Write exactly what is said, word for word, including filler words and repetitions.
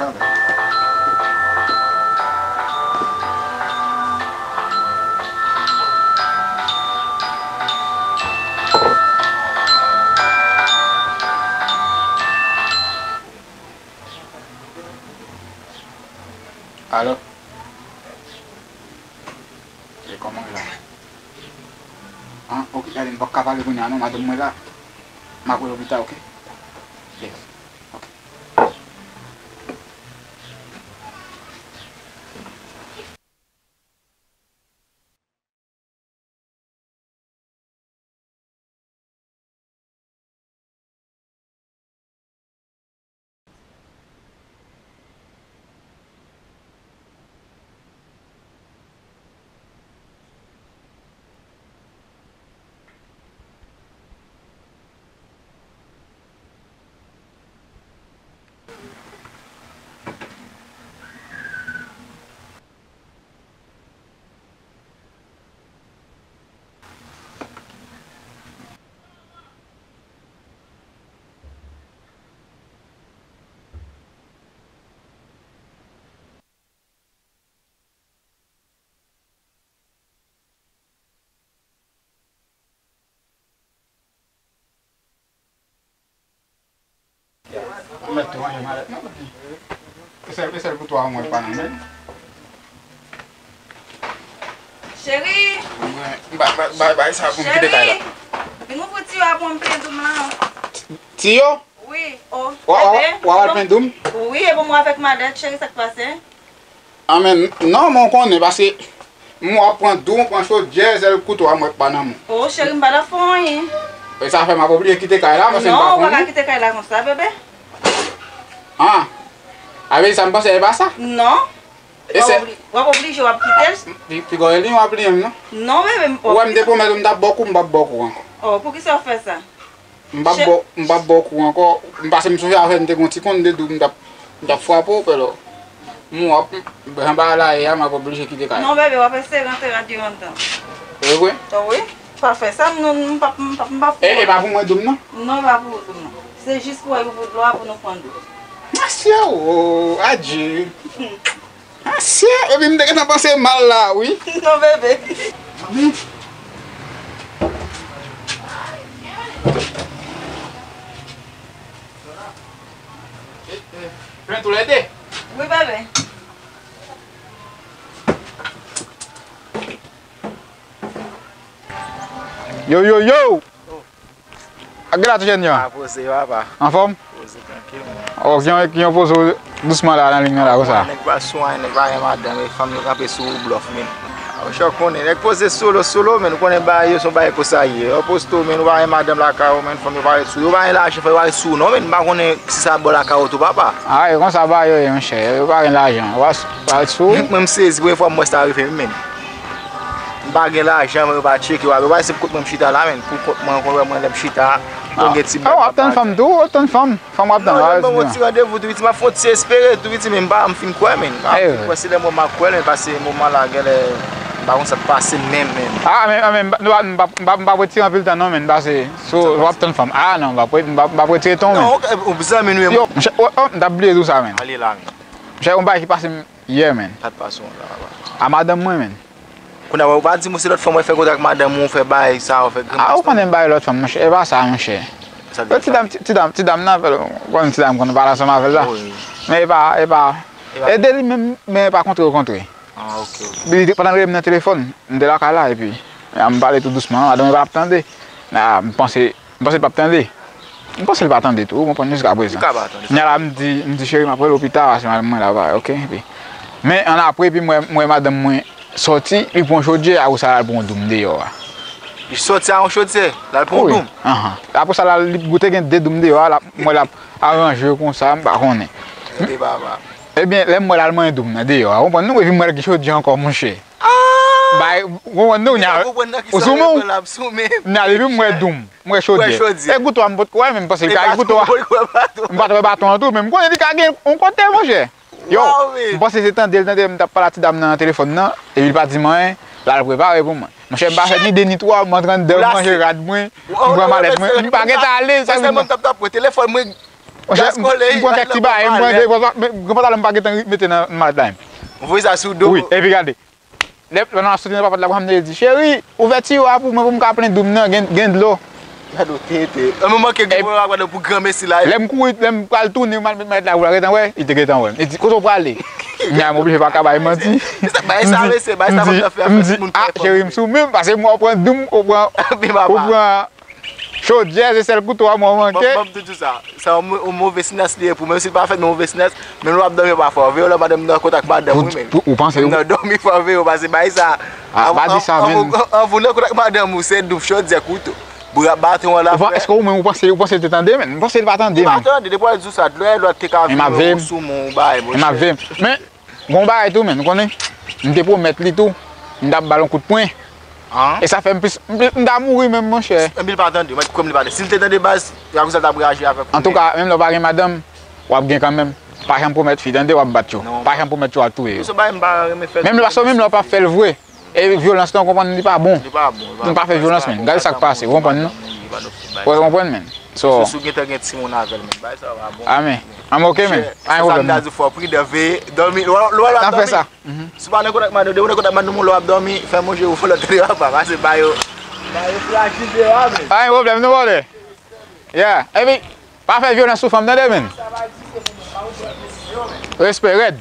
Alo? E kòman w ye la? An, oke, gade, m p ap ka pale kounye a non, madanm mwen la. M ap rele w pita, oke? Yes. Oke. Mwen tou manje malèt mwen. E sèl, e sèl pou twa mwen pa nan men. Cheri! Mwen, bay, bay, bay, bay sa pou m kite kay la. Cheri! Vin ouvri tiyo a pou m plen doum lan. Tiyo? Wi, o, bebe. W a, w a, w a al plen doum? Wi, e bon, mwen avèk malèt, cheri, sa k pase? Anmè, non, men w konnen, paske m w ap pran doum, pran chodyè, sèl kouto a mwen k pa nan men w. O, cheri, m pa t ap fè w anyen. E sa fè m ap oblije kite kay la, paske m pa konnen. Non, ou pa ka kite kay la konsa, bebe. An. Avè sa, m panse e pa sa. Non. E w ap se obli-, w ap oblije, w ap kite l. Pi, piga w li, w ap li menm, non? Non, bebe, m p ap. Ou wè m te pwomèt ou m t ap ba w kou, m p ap ba w kou ankò. O, poukisa w fè sa? M p ap ba w, m p ap ba w kou ankò. M pase m sonje avè m te gon ti konn de doum m t ap, m t ap frape w, pè lò. M w ap, jan bagay la ye a, m ap oblije kite kay la. Non, bebe, w ap eseye rantre radyo anndan. E vre? O wi. Pa fè sa, m, non, m p ap, m p ap, m p ap. E, e pa pou mwen doum nan? Non, e pa pou ou doum nan. Se jis pou, pou dlo a pou nou pran dlo. Mesye, o, adje. Mesye, epi m te gentan panse mal la, wi. Non, bebe. Plen toulède? Wi, bebe. Yo, yo, yo! Ak gade ti jèn yo. A poze, papa. Anfòm? Poze, trankil, man. O, ki yon, ki yon poze dousman la, nan liy nan la, konsa. Nèg pa sou anyen, nèg pa gen madanm, e fanm yo kanpe sou ou, blòf, men. Ou chak konnen, nèg poze solo, solo, men ou konnen bagay yo, se yon bagay konsa ye. Yo poze tou, men ou pa gen madanm lakay ou, men fanm yo parèt sou ou. Yo pa gen lajan, fanm yo parèt sou ou, non, men m pa konnen si sa bò lakay ou tou, papa. A, e konsa bagay yo ye, monchè. Yo pa gen lajan. Yo pa, parèt sou ou. Mwen, m sezi, premye fwa m wè sa rive, men. M pa gen lajan, men yo pa tcheke w, yo pa se kote mwen m chita la, men. Pou kont mwen, konn wè mwen lè m chita, konn gen ti bèl. A, w ap tann fanm tou, w ap tann fanm. Fanm w ap tann. Non, non, ban mwen ti randevou tou piti, m ap fè yon ti espere tou piti, men m pa, m fin kwè, men. M ap fin kwè, se lè mwen m ap kwè, men pase moman la, genlè, m pa konn sa k pase menm, men. A, men, men, m pa, m pa, m pa, m pa retire anpil tan non, men, pase, so, w ap tann fanm. A, non, m pa, m pa, m pa retire tan, men. Non, ou, ou zanmi nou ye. Yo, monchè, o, o, m t ap bliye di w sa, men. Ale la, men. Monchè, yon bagay ki pase m yè, men. Sa t pase w la, papa? A madanm mwen, men. Kounye a, ou pa di m ou se lòt fanm, ou fè kontak madanm ou, ou fè bagay sa, ou fè grimas. A, ou konnen m bay lòt fanm, monchè. E pa sa, monchè. Sa k gen ti dam, ti, ti dam, ti dam nan, ou konnen ti dam konn pale ansanm avè l la. Wi. Men e pa, e pa, e de li menm, men e pa kontre w kontre. A, oke, oke. Li te, pandan l rele m nan telefòn, m te lakay la, epi, a, m pale tou dousman, madanm mwen pa t ap tande. A, m panse, m panse l p ap tande. M panse l pa tande tou, ou konprann, jiska prezan. Li ka pa tande. Kounye a la, m di, m di, cheri, m ap rele w pita, paske madanm mwen la, pa, oke? Epi, men, ann apre, epi m wè, m wè madanm mwen sòti, li pran yon chodyè, apre sa, l al pran yon doum deyò a. Li sòti ak yon chodyè, l al pran yon doum? Wi, anhan. Apre sa, l al, li goute gen de doum deyò a, l ap, m wè l ap aranje yo konsa, m pa konnen. Tande papa. Ebyen, lè m wè l al manyen doum nan deyò a, ou konprann, nou, epi m wè l gen chodyè ankò, monchè. Bay, ou konprann non, nya, ou sou men w? Nya, depi m wè doum, m wè chodyè. E kouto a m potko wè, men m panse li ka gen kouto a. M pa t wè baton an tou, men m konnen li ka gen yon kote, monchè. Yo, m panse se tande l tande m t ap pale ak ti dam nan nan telefòn nan, epi li pa di m anyen, l al prepare pou mwen. Monchè, m pa fè ni de ni twa, m antre anndan, m ranje rad mwen, m pran malèt mwen, m pa gentan ale, sa vin nan. Telefòn mwen, Monchè, m pran kèk ti bagay, m pran de, gran pantalon m pa gentan mete nan malèt la menm. Ou voye sa sou do. Wi, epi gade. Lè, lè nou ap soti nan papòt la, m ap di, "Cheri, ouvè tiwa pou mwen, pou m ka plen doum nan, gen, gen dlo." Gade w tenten. An, mwen manke gen pwoblèm ak madanm pou granmesi la. Lè m kouri, lè m pral tounen, m al met malèt la pou l gentan wè, li te gentan wè m. Li di, "Kote w prale?" Nya, m oblije pa ka bay manti. Sa bay sa, mesye, bay sa, m di, m di, "Ah, cheri, m sou menm, paske m wè w pran doum, w pran, w pran chodyè, se sèl kouto a mwen manke." Ban m di w sa. Sa yon mo-, yon move sinyas li ye pou, menm si l pa fèt, men move sinyas, menm lè w ap dòmi, w pa fè w veye w, lè madanm nan kontak madanm ou, men. Pou, ou panse, ou nan dòmi, fè w veye w, paske bay sa. Ah, pa di sa, men. Anvan w nan kontak madanm ou, se doub, chodyè, kouto. Bra, baton an la, frè. Èske ou menm, ou panse, ou panse l te tande, men? M panse l pa tande, men. Li pa tande, depi w al di w sa, dlo, dlo te ka vin sou moun, bay, monchè. Men, gon bagay tou, men, ou konnen, m te pwomèt li tou, m t ap ba l yon kout pwen. E sa fè m plis, m plis, m ta mouri menm, monchè. Epi l pa tande, mwen kwè m li pa tande. Si l te tande, baz, se konsa l t ap reyaji avèk ou. Antouka, menm lè w pa gen madanm, w ap gen kanmenm. Pa janm pwomèt fi, tande, w ap bat yo. Pa janm pwomèt yo w ap touye yo. Menm lè, paske menm lè w pa fè l vre, e vyolans lan, w konprann, li pa bon. Li pa bon. Nou pa fè vyolans, men. Gade sa k pase, ou konprann, non? Ou konprann, men. So, si w gentan gen timoun avè l, men, bay sa pa bon. Amen. An, ok, men. Pa gen pwoblèm. Sa m ta di, fò w pridan, veye, dòmi, lè w al dòmi. N ap fè sa. Si w pa nan kontak madanm, depi w nan kontak madanm ou lè w ap dòmi, fèmen je w, fò lòt tande papa, pase ba yo. Ba yo frajil deyò a, men. Pa gen pwoblèm, non, brother. Yeah. Epi, pa fè vyolans sou fanm, tande, men. Respè rèd.